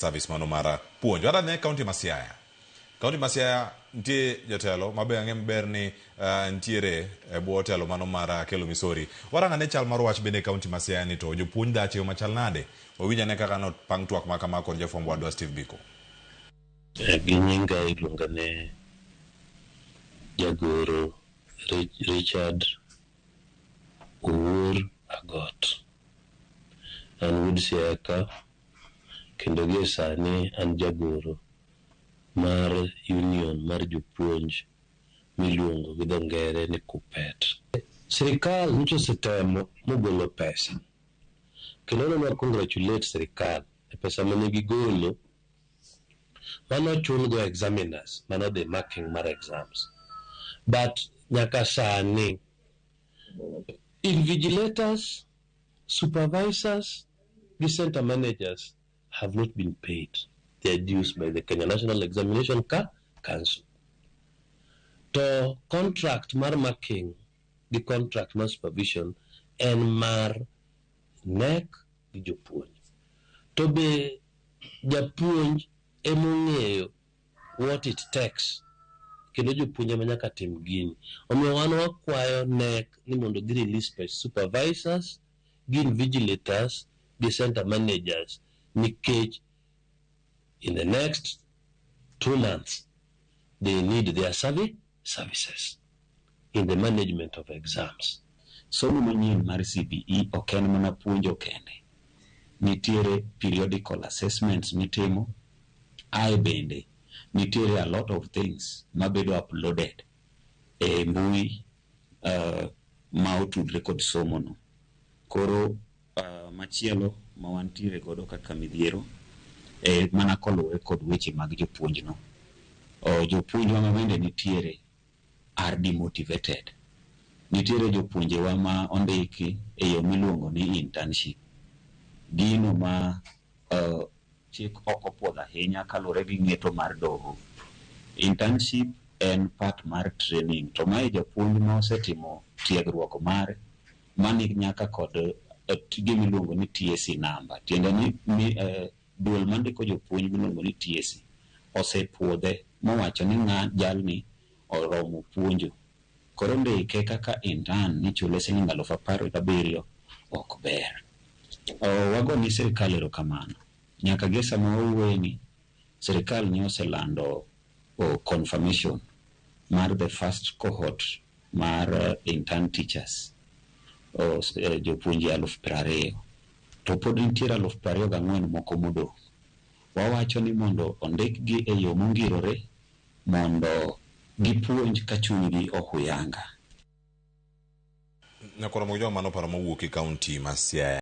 Service mano mar puonjo. Adwa ne kaunti ma Siaya. Kaunti ma Siaya nitie jotelo mabe ang'e maber ni nitiere e bwo telo mano mar Akelo Misori. Warang ane chal mar wach bende e kaunti ma Siaya ni to jopuonj dhach e yo machal nade? Wawinj ane kaka nopang twak ma kama kod jafwambo wadwa Steve Biko. Gi nyinga iluonga ni Jagoro Richard Owuor Agot. An wuod Siaya ka kendo gie sani an jagoro mar union mar jopuonj miluongo gi dho ngere ni KUPPET. Sirikal nyocha osetemo mogolo pesa kendo ne wa congratulate sirikal e pesa mane gigolo mane ochul go examiners mane odhi marking mar exams. But nyaka sani invigilators, supervisors gi center managers have not been paid their dues by the Kenya National Examination Council. To contract mar marking gi contract mar supervision en mar KNEC gi jopuonj. To be japuonj emong'eyo what it takes kendo jopuonj ema nyaka tim gini. Omiyo wan wakwayo KNEC ni mondo gi release pes supervisors gi invigilators gi center managers nikech in the next 2 months they need their services in the management of exams. Somo manyien mar CBE ok en mana puonjo kende. Nitiere periodical assessments mitimo, ae bende nitiere a lot of things mabedo uploaded e mbui ma otudre kod somo no. Koro machielo ma wantiere godo kaka midhiero mana koluwore kod weche mag jopuonj no. Jopuonjwa ma bende nitiere are demotivated. Nitiere jopuonjewa ma ondiki e yo miluongo ni internship. Gino ma chik ok opuodho ahinya kaluwore gi ng'eto mar doho. Internship en part mar training to mae japuonj ma osetimo tiegruok mare mani nyaka kod gima iluongo ni TSC number. Tiende ni duol mandiko jopuonj miluongo ni TSC osepuodhe mowacho ni ng'a jalni oromo puonjo. Koro ndike kaka intern nichule siling 17,000 ok ber. Wago ni sirikal erokamano. Nyaka gi sama wawuoye ni sirikal ne oselando confirmation mar the first cohort mar intern teachers jopuonje 20,000 to pod nitiere 24,000 moko modong'. Wawacho ni mondo ondikgi e yo mongirore mondo gipuonj ka chunygi ohuyanga. Nyakoro Mojwang, mano paro mowuok e kaunti ma Siaya.